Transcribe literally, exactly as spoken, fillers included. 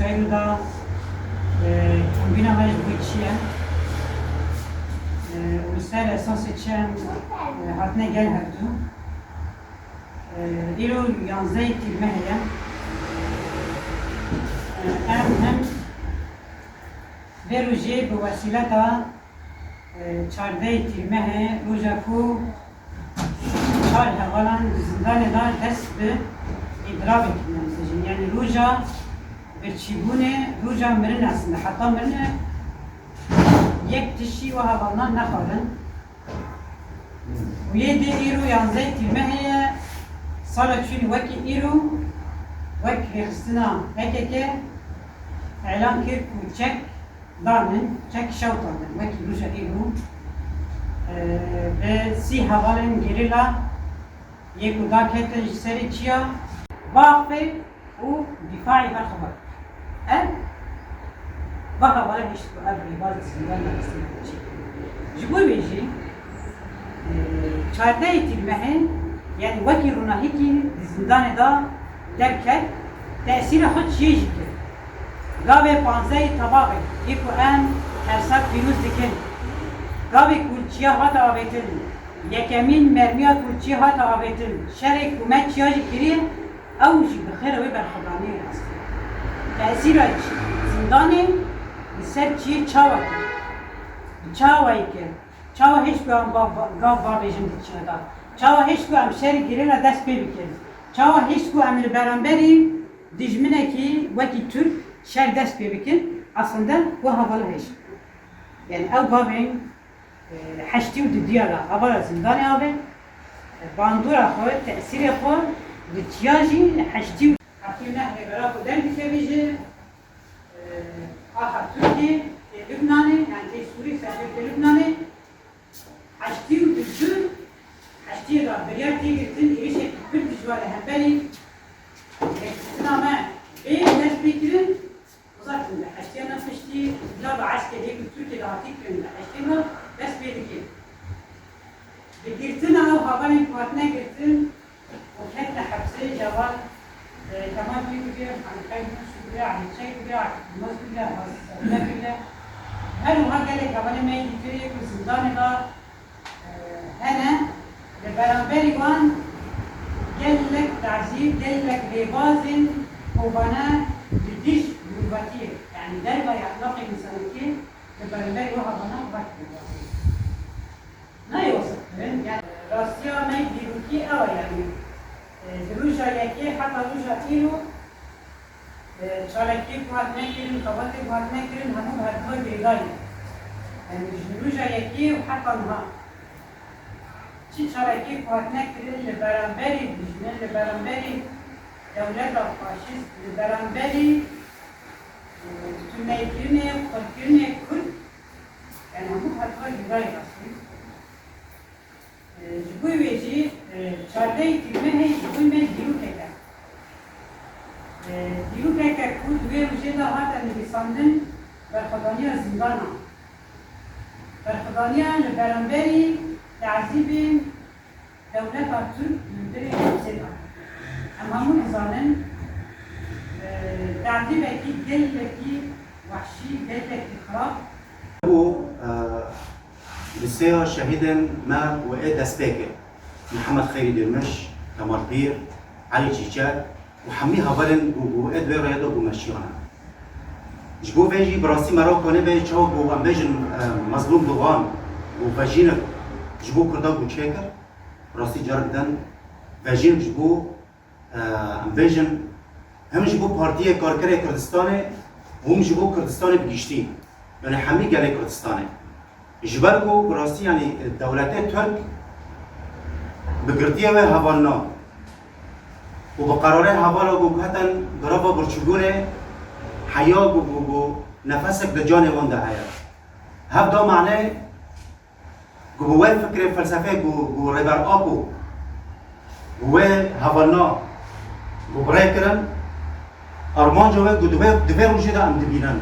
Ewda, e, kombîna me ji bo çi ye? E, û li ser esasê çi em, e, hatine gel hevdû? E, îro yanzdehê Tîrmehê ye. E, em hem vê rojê bi wesîleta, e, çardehê Tîrmehê, roja ku çar hevalan di zindanê de dest bi îdirabê kirin, em dibêjin. Yanî roja birçîbûnê, roja mirin aslında. Heta mirinê yek tiştî we hevalnan nexwarin. Û yê dê îro yanzdeh Tîrmehê ye, sala çûyîn wekî îro, wek rêxistina P K K elan kir ku çek danin, çek şewitandin, wekî roja îro, e, bi sî hevalên gerîla yê ku daketin ji serê çiya Baxfê û dîfaê berxwedan. Ev, va hevala hişt ku ev rêbaz di zindan de destê xwe çêkir. Ji bo wê jî, e, çardehê Tîrmehê, yanî wekî ronahîkî di zindanê de derket, tesîra xwe çiyê jî kir. Gavê panzdehê Tebaxê, yê ku em her sal pîroz dikin. Gavê ku çiya hate avêtin, yekemîn mermiya ku çiya hate avêtin, şerê ku me çiya jî kiriye, ew jî bi xêra wê berxwedaniyê rast e. Tesîra çi? Zindanê li ser çiyê çawa kir? Çawa yê kir? Çawa hişt ku em gav, gav bavêjin di çiya de? Çawa hişt ku em şerê gerîla dest pê bikin? Çawa hişt ku em li beramberî dijminekî wekî Tirk şer dest pê bikin? Aslında we hevala hişt. Yani ew gavên, e, heştî û dudiya de hevala zindanê avê, e, bandora xwe, tesîrê xwe li çiya jî heştî û heftê û neh rêbera ku derdikevî ji, e, axa Tirkiyê tê Lubnanê, yani tê Sûrî, serhedê Lubnanê, heştî û du, heştiyê de biryar tê girtin, êrişekî pir dijwar li hemberî rêkeftina me bê dest pê kirin, zaten li heştiyan piştî bila bi eskerê ku Tirkiye de hatî kirin li heştiyan dest pê dike. Bi girtina ew hevalên ku hatine girtin, û ketine hepsê, Cevat, e, Kemal Bey bike, Hemîd Bey Yunus bike, Ehmed Çek bike, Akif Yilmaz bike, Aziz Safiye bike. Her wiha gelek hevalên me yê dîtirê ku zindanê de, e, hene, li beramberî wan gelek tazî, gelek rêbazên kovane li dij mirovatiyê, yanî dervaya exlaqê însanetiyê li beramberî wan hebana hat rêbazê. Nayê wesifkirin, yani rastiya me dîrokî ew e, yani, e, di roja yekê heta roja îro, e, çalakiyê ku hatine kirin, xebatê ku hatine kirin, hemû bi hevdû girêdayî. Yani ji roja yekê û heta niha çi çalakiyê ku hatine kirin li beramberî dijmin, li beramberî dewleta faşîst, li beramberî, e, tuneykirinê, qulkirinê Kurd, yani hemû bi hevdû girêdayî rastî. E, ji bo wê jî, e, çardehê Tîrmehê ji bo me dîrokek e. E, dîrokek e ku di wê rojê de hate nivîsandin berxwedaniya zindana. Berxwedaniya li beramberî tezîbên dewleta Tirk li hundirê hepsê de. Em hemû dizanin, e, tezîbekî gelekî wehşî, gelekî xirab. Bû, e, Li sêya şehîdên me û ê destpêkê, Mihemed Xeyrî Dêrmiş, Kemal Pîr, Elî Çîçek û hemî hevalên ku, ku ê di vê rêya de ku me şiyane. Ji bo vê jî bi rastî me re kanê be çawa ku em bêjin, e, Mezlûm Dogan û vejînek ji bo Kurda ku çêkir, bi rastî carek din vejînek ji bo Em bêjin, him ji bo Partiyê Karkerê Kurdistanê, him ji bo Kurdistanê bi giştî, yani hemî gelê Kurdistanê. Ji ber ku bi rastî, yani dewletê Tirk bi girtiyê wê hevalna û bi qerarê hevala ku heten greva birçîbûnê heya ku, ku, ku nefesek di canê wan de heye. Hev da manê Ku bi wê fikrê felsefê ku, ku Rêber Apo, ku wê hevalna, ku bi rê kirin, armanca wê ku di vê, di vê rojê de em dibînin.